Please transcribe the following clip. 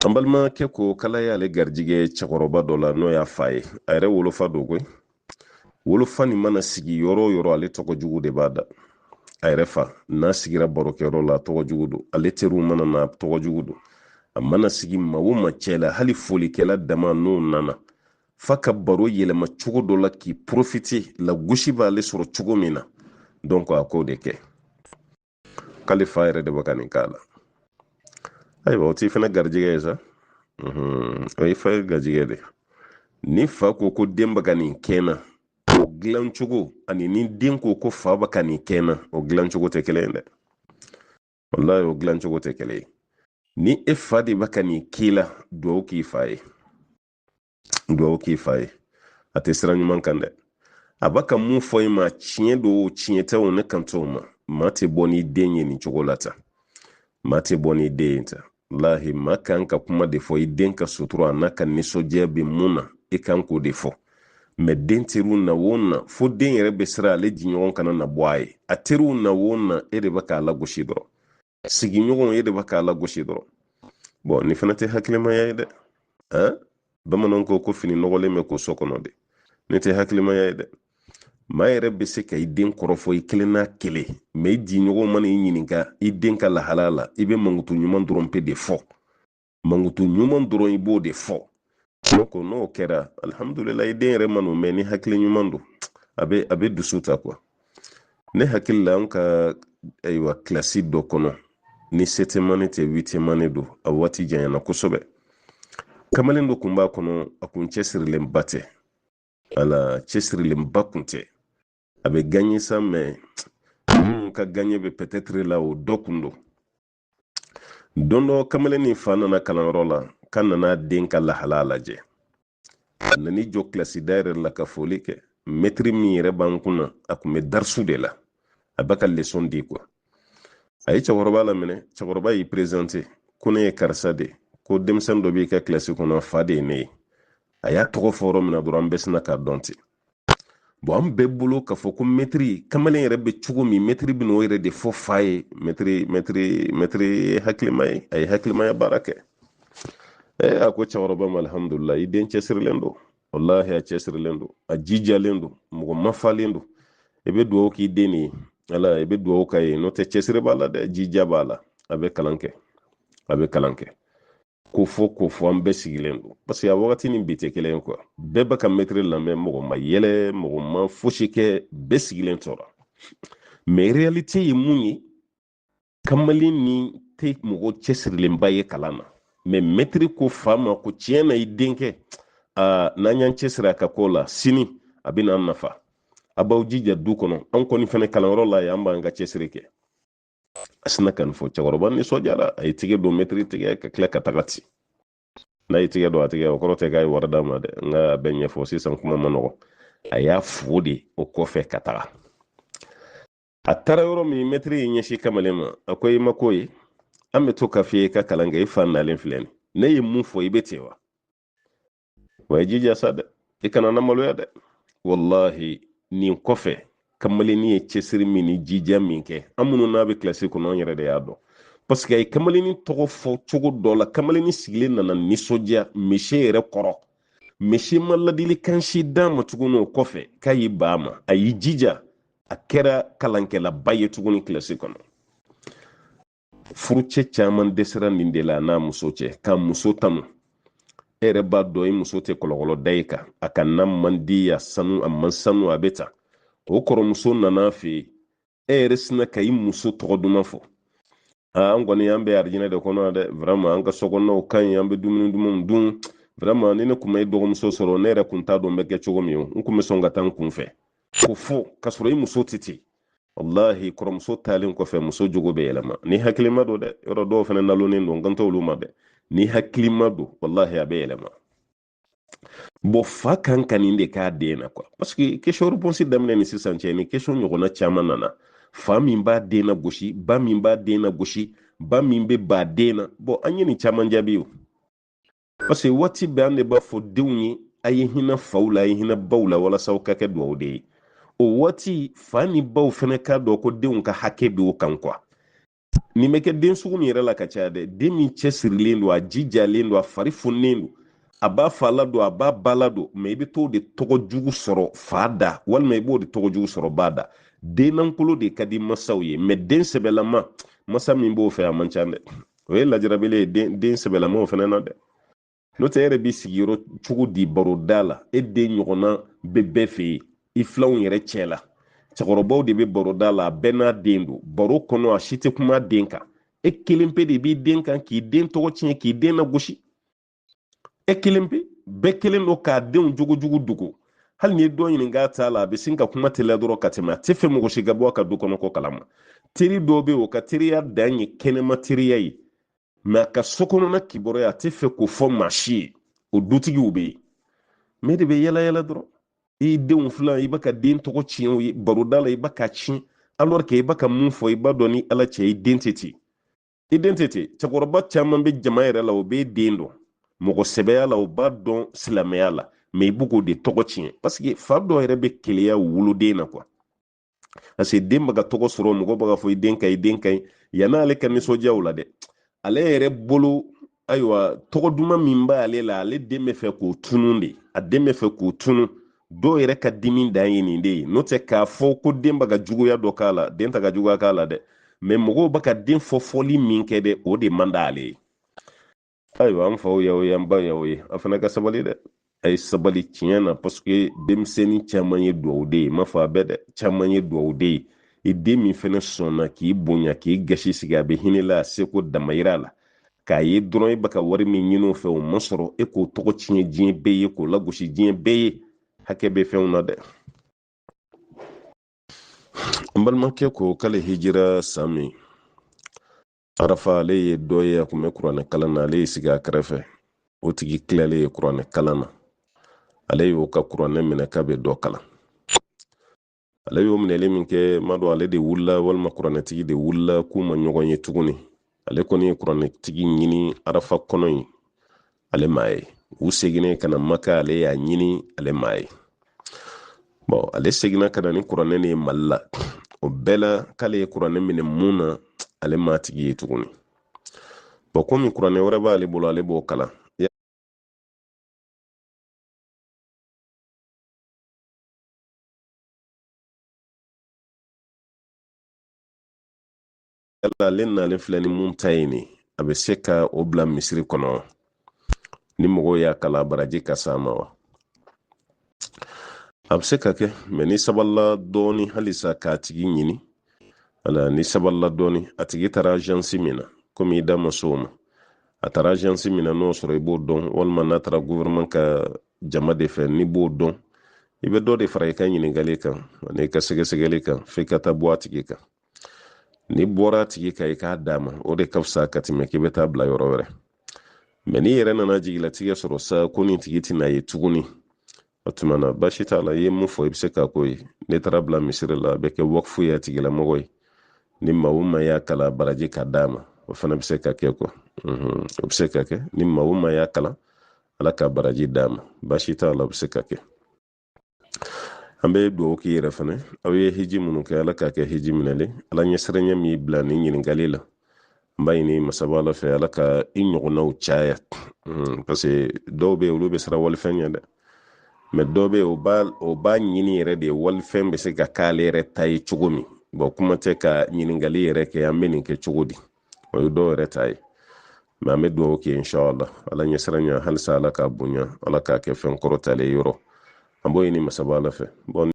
An balimakɛ ko k'Ala y'ale garijigɛ cɛkɔrɔba dɔ la, n'o y'a fa ye, a yɛrɛ wolofa don koyi. Wolofa nin mana sigi yɔrɔ o yɔrɔ, ale tɔgɔ jugu de b'a da. A yɛrɛ fa n'a sigira barokɛyɔrɔ la, tɔgɔ jugu don. Ale teriw mana na, tɔgɔ jugu don. A mana sigi maa o maa cɛ la, hali folikɛla dama n'o nana, f'a ka baro yɛlɛma cogo dɔ la k'i profite, lagosi b'ale sɔrɔ cogo min na. Donc a k'o de kɛ k'ale fa yɛrɛ de bɛ ka nin k'a la. Ayiwa, o t'i fana garijɛgɛ ye sa, o y'i fa garijɛgɛ de. Ni fa ko ko den bɛ ka nin kɛ n na, o dilan cogo ani ni den ko ko fa bɛ ka nin kɛ n na, o dilan cogo tɛ kelen ye dɛ. Walayi, o dilan cogo tɛ kelen ye. Ni e fa de bɛ ka nin k'i la, duwawu k'i fa ye, duwawu k'i fa ye. A tɛ sira ɲuman kan dɛ. A b'a ka mun fɔ i ma, tiɲɛ don o, tiɲɛ tɛ o, ne kan t'o ma. Maa tɛ bɔ n'i den ye nin cogo la tan, maa tɛ bɔ n'i den ye tan. Walahi, maa kan ka kuma de fɔ i den ka sutura a n'a ka nisɔndiya bɛ mun na, i kan k'o de fɔ. Mɛ den teriw na o na, fo den yɛrɛ bɛ siran ale jɛɲɔgɔn kana na bɔ a ye. A teriw na o na, e de bɛ k'a lagosi dɔrɔn. Sigiɲɔgɔnw, e de bɛ k'a lagosi dɔrɔn. Bɔn, nin fana tɛ hakilimaya ye dɛ. Han, bamananw ko ko fini nɔgɔlen bɛ ko so kɔnɔ de. Nin tɛ hakilimaya ye dɛ. Maa yɛrɛ bɛ se ka i den kɔrɔfɔ i kelen n'a kelen, mɛ i jɛɲɔgɔn mana i ɲininka i den ka lahala la, i bɛ mankutu ɲuman dɔrɔn pe de fɔ. Mankutu ɲuman dɔrɔn, i b'o de fɔ. Donc n'o kɛra, alihamudulila, i den yɛrɛ man'o mɛn, ni hakili ɲuman don, a bɛ dusu ta kuwa. Ne hakili la, an ka ayiwa kilasi dɔ kɔnɔ, ni septième année tɛ, huitième année don, a waati janyana kosɛbɛ, kamalen dɔ kun b'a kɔnɔ. A kun cɛsirilenba tɛ, wala cɛsirilenba kun tɛ. A bɛ gagner sa, mɛ minnu ka gagner bɛ peut-être la, o dɔ kun don. Don dɔ, kamalen ni fa nana kalanyɔrɔ la k'a nana den ka lahala lajɛ. A nan'i jɔ kilasi da yɛrɛ la ka foli kɛ. Mɛtiri min yɛrɛ b'an kunna, a kun bɛ darisu de la, a bɛ ka leçon di kuwa. A ye cɛkɔrɔba laminɛ. Cɛkɔrɔba y'i présenter ko ne ye karisa de, ko denmisɛn dɔ b'i ka kilasi kɔnɔ, fa de ye ne ye. A y'a tɔgɔ fɔ yɔrɔ min na dɔrɔn, an bɛɛ sina k'a dɔn ten. Bɔn, an bɛɛ bolo k'a fɔ ko mɛtiri, kamalen yɛrɛ bɛ cogo min, mɛtiri bɛ n'o yɛrɛ de fɔ fa ye. Mɛtiri ye hakilima ye, a ye hakilimaya baara kɛ. A ko cɛkɔrɔba ma: alihamudulila, i den cɛsirilen don. Walahi, a cɛsirilen don, a jijalen don, mɔgɔ mafalen don. I bɛ dugawu k'i den de ye. Ala, i bɛ dugawu k'a ye, n'o tɛ cɛsiri b'a la dɛ, jija b'a la, a bɛ kalan kɛ, a bɛ kalan kɛ. Ko fɔ ko fɔ, an bɛɛ sigilen don, parce que a wagati ni bi tɛ kelen ye kuwa. Bɛɛ bɛ ka mɛtiri lamɛn, mɔgɔ ma yɛlɛ, mɔgɔ ma fosi kɛ, bɛɛ sigilen tora. Mais réalité ye mun ye? Kamalen ni tɛ mɔgɔ cɛsirilenba ye kalan na, mais mɛtiri ko fa ma ko tiɲɛ na, i denkɛ, n'an y'an cɛsiri a ka ko la, sini a bɛ n'an nafa. A b'aw jija du kɔnɔ, an kɔni fɛnɛ kalanyɔrɔ la yan, an b'an ka cɛsiri kɛ. A sina ka nin fɔ, cɛkɔrɔba nisɔndiyara. A ye tigɛ don mɛtiri tigɛ ka tila ka taga ten. N'a ye tigɛ don a tigɛ, o kɔrɔ tɛ k'a ye wari d'a ma dɛ. Nka a bɛ ɲɛfɔ sisan, kuma ma nɔgɔ. A y'a fo de o kɔfɛ ka taga. A taara yɔrɔ min, mɛtiri y'i ɲɛsin kamalen ma, a ko: i ma ko ye, an bɛ to ka f'i ye ka kalan kɛ, i fa nalen filɛ nin. Ne ye mun fɔ, i bɛ ten wa? Wa i jija sa dɛ, i kana na maloya dɛ. Wallahi, nin kɔfɛ, kamalennin ye cɛsiri min ni jija min kɛ, an minnu n'a bɛ kilasi kɔnɔ, an yɛrɛ de y'a dɔn, parce que a ye kamalennin tɔgɔ fɔ cogo dɔ la, kamalennin sigilen nana nisɔndiya monsieur yɛrɛ kɔrɔ. Monsieur ma ladilikan si d'a ma tuguni o kɔfɛ k'a y'i ba ma. A y'i jija, a kɛra kalankɛlaba ye tuguni kilasi kɔnɔ. Furucɛ caman dɛsɛra nin de la n'a muso cɛ, ka muso tanu. E yɛrɛ b'a dɔn i muso tɛ kɔlɔkɔlɔ da i kan, a ka na man di, a sanu, a man sanu, a bɛ tan. O kɔrɔmuso nana fɛ yen, e yɛrɛ sina ka i muso tɔgɔ duman fɔ: an kɔni, an bɛ arijinɛ de kɔnɔ dɛ, vraiment, an ka sokɔnɔnaw ka ɲi, an bɛ dumuni dumanw dun. Vraiment, ni ne kun ma i dɔgɔmuso sɔrɔ, ne yɛrɛ kun t'a dɔn n bɛ kɛ cogo min. O n kun bɛ sɔn ka taa n kun fɛ ko fo ka sɔrɔ i muso tɛ ten. Wallahi, kɔrɔmuso taalen kɔfɛ, muso jogo bɛ yɛlɛma. Ni hakilima don dɛ, yɔrɔ dɔw fana nalonnen don, n kan t'olu ma dɛ. Ni hakilima don, wallahi, a bɛ yɛlɛma. Bon, fa kan ka nin de k'a den na quoi, parce que question réponse daminɛ ni sisan cɛ, ni question ɲɔgɔnna caman nana. Fa min b'a den na gosi, ba min b'a den na gosi, ba min bɛ ba den na. Bon, an ye nin caman jaabi o, parce que waati bɛɛ an de b'a fɔ denw ye: a ye hinɛ faw la, a ye hinɛ baw la, walasa aw ka kɛ duwawu de ye. O waati, fa ni baw fɛnɛ k'a dɔn ko denw ka hakɛ bɛ o kan quoi. Nin bɛ kɛ den sugu min yɛrɛ la ka caya dɛ, den min cɛsirilen don, a jijalen don, a fari fununen don, a b'a fa ladon, a b'a ba ladon, mɛ i bɛ t'o de tɔgɔ jugu sɔrɔ fa da, walima i b'o de tɔgɔ jugu sɔrɔ ba da. Den lankolon de ka di masaw ye, mɛ den sɛbɛlama, masa min b'o fɛ, a man ca dɛ. O ye lajarabili ye den sɛbɛlamaw fana na dɛ. N'o tɛ, e yɛrɛ b'i sigi yɔrɔ cogo di baroda la? E den ɲɔgɔnna bɛ bɛɛ fɛ yen, i filanw yɛrɛ cɛ la, cɛkɔrɔbaw de bɛ baroda la, a bɛɛ n'a den don. Baro kɔnɔ, a si tɛ kuma den kan. E kelen pe de b'i den kan k'i den tɔgɔ tiɲɛ, k'i den lagosi. E kelen pe. Bɛɛ kelen don k'a denw jogojugu dogo. Hali n'i ye dɔ ɲininka a t'a la, a bɛ sin ka kuma teliya dɔrɔn ka tɛmɛ. A tɛ fɛ mɔgɔ si ka bɔ a ka du kɔnɔ ko kalama. Teri dɔw bɛ yen, o ka teriya dan ye kɛnɛma teriya ye, mɛ a ka so kɔnɔna kibaruya, a tɛ fɛ k'o fɔ maa si ye. O dutigiw bɛ yen, mɛ de bɛ yala yala dɔrɔn. I denw filan, i bɛ ka den tɔgɔ tiɲɛ o ye baroda la, i bɛ ka tiɲɛ, alors que i bɛ ka mun fɔ, i b'a dɔn ni Ala cɛ, i den tɛ ten, i den tɛ ten. Cɛkɔrɔba caman bɛ jama yɛrɛ la, o b'e den dɔn mɔgɔ sɛbɛya la, o b'a dɔn silamɛya la, mɛ i b'o k'o de tɔgɔ tiɲɛ, parce que fa dɔw yɛrɛ bɛ keleya woloden na quoi, parce que den bɛ ka tɔgɔ sɔrɔ, mɔgɔ bɛ ka fɔ i den ka ɲi, i den ka ɲi. Yann'ale ka nisɔndiya o la dɛ, ale yɛrɛ bolo, ayiwa, tɔgɔ duman min b'ale la, ale den bɛ fɛ k'o tunun de, a den bɛ fɛ k'o tunun. Dɔw yɛrɛ ka dimi dan ye nin de ye. N'o tɛ k'a fɔ ko den bɛ ka juguya dɔ k'a la, den tɛ ka juguya k'a la dɛ, mɛ mɔgɔw bɛ ka den fɔ fɔli min kɛ dɛ, o de man d'ale ye. Ayiwa, an faw y'aw ye, an ba y'aw ye, a fana ka sabali dɛ. A ye sabali tiɲɛ na, paseke denmisɛnnin caman ye dugawuden ye. N m'a fɔ a bɛɛ dɛ, caman ye dugawuden ye. I den min fɛnɛ sɔnna k'i bonya, k'i gasi sigi, a bɛ hinɛ la, a seko damayira la, k'a ye dɔrɔn e bɛ ka wari min ɲini o fɛ, o ma sɔrɔ, e k'o tɔgɔ tiɲɛ diɲɛ bɛɛ ye, k'o lagosi diɲɛ bɛɛ ye. Hakɛ bɛ fɛnw na dɛ. N balimakɛ ko k'ale hijira san min Arafa, ale ye dɔ ye, a kun bɛ kuranɛ kalan na. Ale y'i sigi a kɛrɛfɛ. O tigi tilalen ye kuranɛ kalan na, ale y'o ka kuranɛ minɛ k'a bɛ dɔ kalan. Ale y'o minɛli min kɛ, m'a dɔn ale de wulila walima kuranɛtigi de wulila, k'u ma ɲɔgɔn ye tuguni. Ale kɔni ye kuranɛtigi ɲini Arafa kɔnɔ yen, ale m'a ye. U seginnen ka na Maka, ale y'a ɲini, ale m'a ye. Bɔn, ale seginna ka na ni kuranɛ nin ye Mali la. O bɛɛ la, k'ale ye kuranɛ minɛ mun na, ale m'a tigi ye tuguni. Bɔn, komi kuranɛ wɛrɛ b'ale bolo, ale b'o kalan. Yala ale nalen filɛ ni mun ta ye nin, a bɛ se ka o bila misiri kɔnɔ, ni mɔgɔw y'a kalan, baraji ka s'a ma wa? A bɛ se ka kɛ, mɛ n'i sabalila dɔɔni halisa k'a tigi ɲini, wala n'i sabalila dɔɔni, a tigi taara agence min na, komi i da ma s'o ma, a taara agence min na, n'o sɔrɔ i b'o dɔn, walima n'a taara gouvernement ka jama de fɛ, n'i b'o dɔn, i bɛ dɔ de fara i ka ɲininkali kan ani i ka sɛgɛsɛgɛli kan f'i ka taa bɔ a tigi kan. N'i bɔra a tigi kan, i k'a d'a ma, o de ka fisa ka tɛmɛ k'i bɛ taa bila yɔrɔ wɛrɛ. Mɛ n'i yɛrɛ nana jigilatigɛ sɔrɔ sa ko nin tigi tɛna ye tuguni, o tuma na baasi t'a la. I ye mun fɔ, i bɛ se k'a k'o ye. N'i taara bila misiri la, a bɛ kɛ wakufu ye a tigilamɔgɔ ye. Ni maa o maa y'a kalan, baraji ka d'a ma. O fana bɛ se ka kɛ kuwa, o bɛ se ka kɛ. Ni maa o maa y'a kalan, Ala ka baraji d'a ma, baasi t'a la, o bɛ se ka kɛ. An bɛ dugawu k'i yɛrɛ fana. Aw ye hiji minnu kɛ, Ala k'a kɛ hiji minɛlen. Ala ɲɛsiranya min bila nin ɲininkali la, n b'a ɲini masaba Ala fɛ, Ala ka i ɲɔgɔnnaw caya, parce que dɔw bɛ yen, olu bɛ siran walifɛn ɲɛ dɛ, mɛ dɔw bɛ yen, o b'a ɲini yɛrɛ de walifɛn bɛ se ka k'ale yɛrɛ ta ye cogo min. Bɔn, kuma tɛ ka ɲininkali yɛrɛ kɛ, an bɛ nin kɛ cogo di, o ye dɔw yɛrɛ ta ye. Mɛ an bɛ dugawu kɛ inshallah, Ala ɲɛsiranya halisa, Ala k'a bonya, Ala k'a kɛ fɛn kɔrɔtalen yɔrɔ. An b'o ɲini masaba Ala fɛ. Bɔn.